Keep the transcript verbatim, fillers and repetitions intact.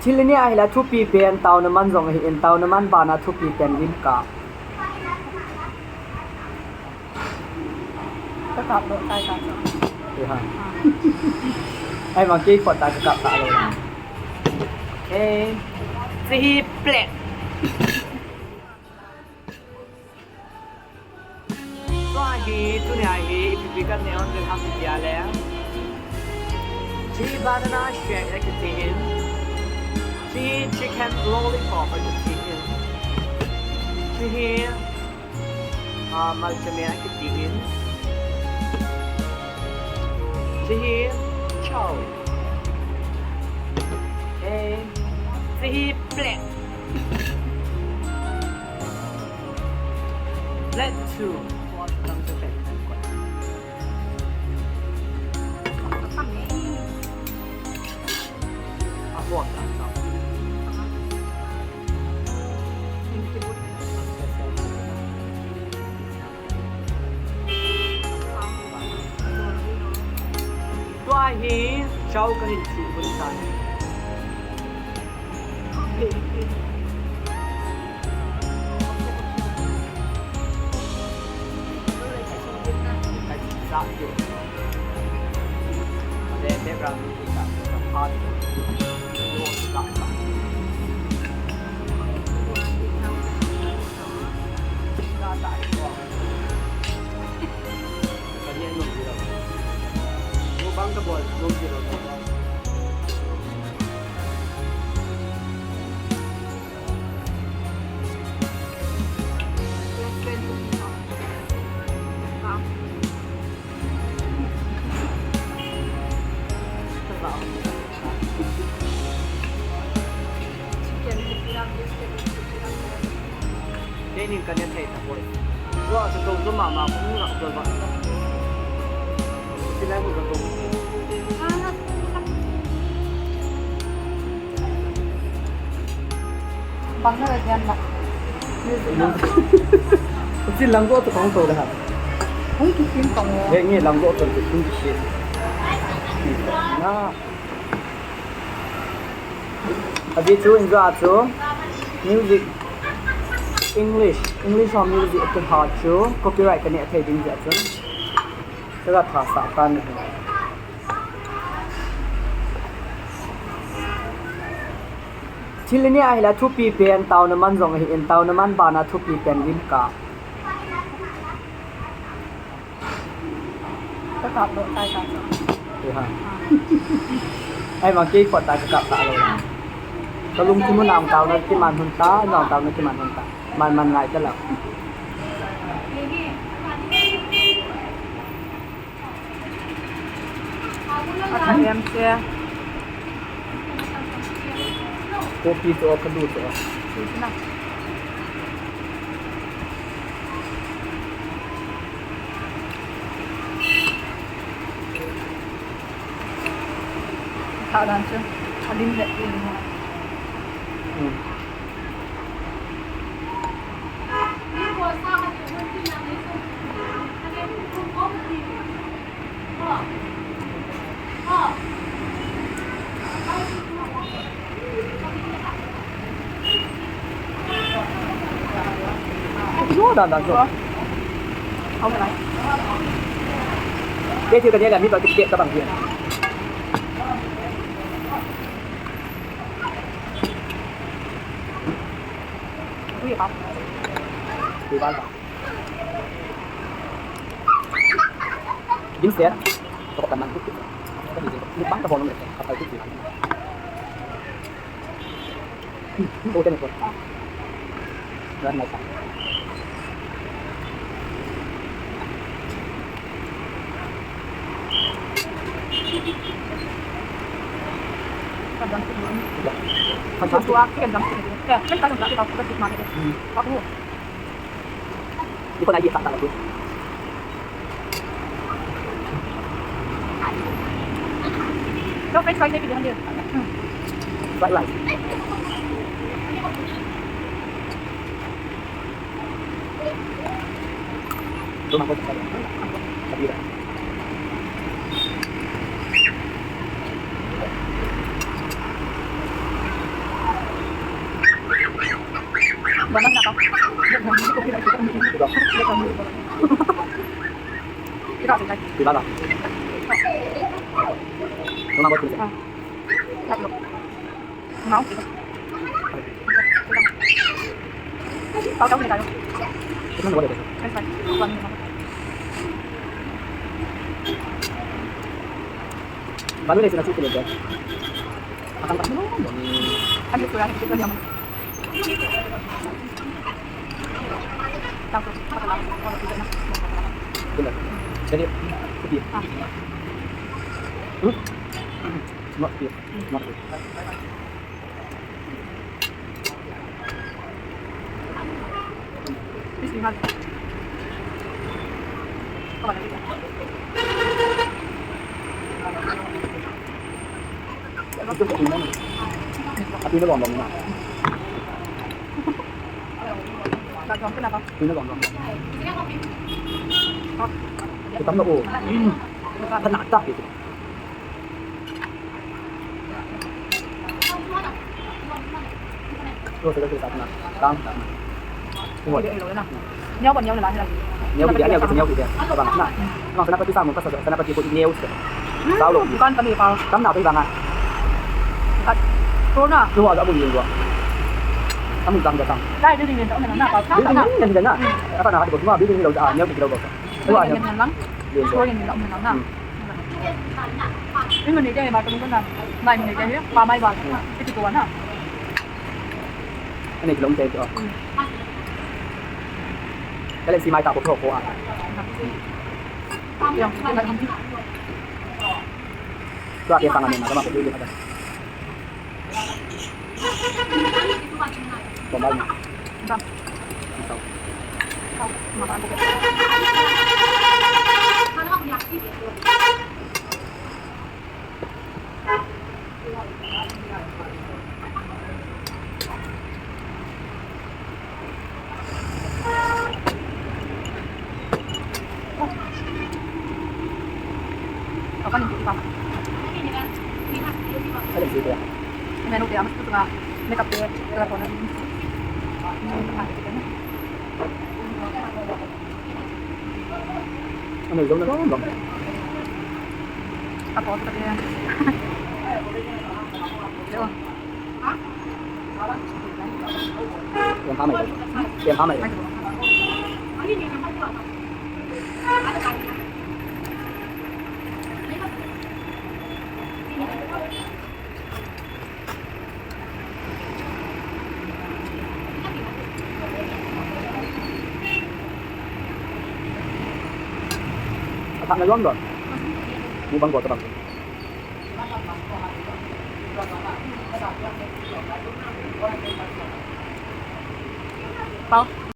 Thil ni ahile thupi pen taona man jong ahin, taona man bana thupi pen lim kap. Ka kap doh tai ta chu. Ti ha. Ah. Ai, mang kei phot ta ka kap ta lou. Okay. Hiche hi plate. Tua hi, tunia hi, ipi ipi kaneh hon ding ham iti le. Hiche hi banana shake akitin. Hiche hi chicken lollipop akitin. Hiche hi, ah, malcha me akitin. Hiche hi chow. Okay. Hiche hi plate. Let's do. Tua hi chow kahin chuh hun tan. Keinin kaneh thei tapoi. Jua chu tou chu mama kung la jol ba. Silai mu ka tou. Bang na diam na. Uchi langgo to kong to da ha. Hung kisin tong. Ye nge langgo to kong kisin. Na. Ajeh chu injo a chu music English, English ho music kihah chu copyright kaneh thei ding jeh a chu. Kaga thasah tan ahi. Thil ni ahile thupi pen taona man jong ahin, taona man bana thupi pen lim kap. Ka kap doh tai ta chu. Ti ha. Ah. Ai, mang kei phot ta ka kap ta lou. Ka lungthim u nang taona kiman hun ta, nang taona kiman hun ta. Man man ngai ta la. Atha em che. Kopi chu, ka lu chu. Chu chu na. Tha dan chu. Alim le. Hmm. Zo dan dan zo. Kei thil ka neh le mi toh kipeh tabang hi. Tui bal ta. Dim set. Tokop kan man kut kut. Ka di mukbang ka bol nom le. Ka pai kut kut. Hmm, ko tene ko. Ran mai ta. Ka dam kut. Ka dam kut. Ka dam kut. Ka dam kut. Hmm. Ka bu. Di ko na-i-extract talaga. No, french fries na yung pinili. Hmm. Fried rice. Lumang ko sa sabi. Sabi lang. Banana ka. Kita sila. Kita lah. Tuna buat kita. Ah. Tatlo. Mau. Tahu-tahu kita. Kita boleh. French fry. Tuan. Baru dia sudah cuci dia. Akan tak dulu. Kan dia sudah, dia sudah nyaman. Tahu tu, apa lah? Kalau tidak nak. Benar. Jadi, sepi. Ah. Hmm? Semua sepi. Semua sepi. Ito sa tingnan. At yun ang bang na. Yun ang bang. Kita na, oh. Tanah tak gitu. Ro sa sa sa na. Tang tang. Ro. Niau ko niau na la. Niau ko dia, niau ko niau ko dia. Abang na. Abang sana pati sa mo ka sa sana pati ko niau sa. Tao lo. Bukan kami pa. Tam na to ibang ah. Kat. Ro na. Ro aga mo niau. Tam tam tam. Dai dai ni na na pa. Building ni na na. Apa na ka ko ma building ni lo sa niau ko lo ko. Ro niau. Lang. Ro niau na na. Ino ni dia ba tong na. Mai ni dia pa mai ba. Iti ko na. Ani long te ko. Kale si mai ta ko ko a. Yang. Tua ke pang ani na ma ko ni ada. Pamai. Isau. Apa ni, apa? Ada sih ya. Menu dia mesti suka makeup dia, telepon. Ano, ikaw na lang. Tapos, pati yan. Yun. Yung hamay ko. Yung hamay ko. Atak na yun doon. Mubang ko, tabang. Pao.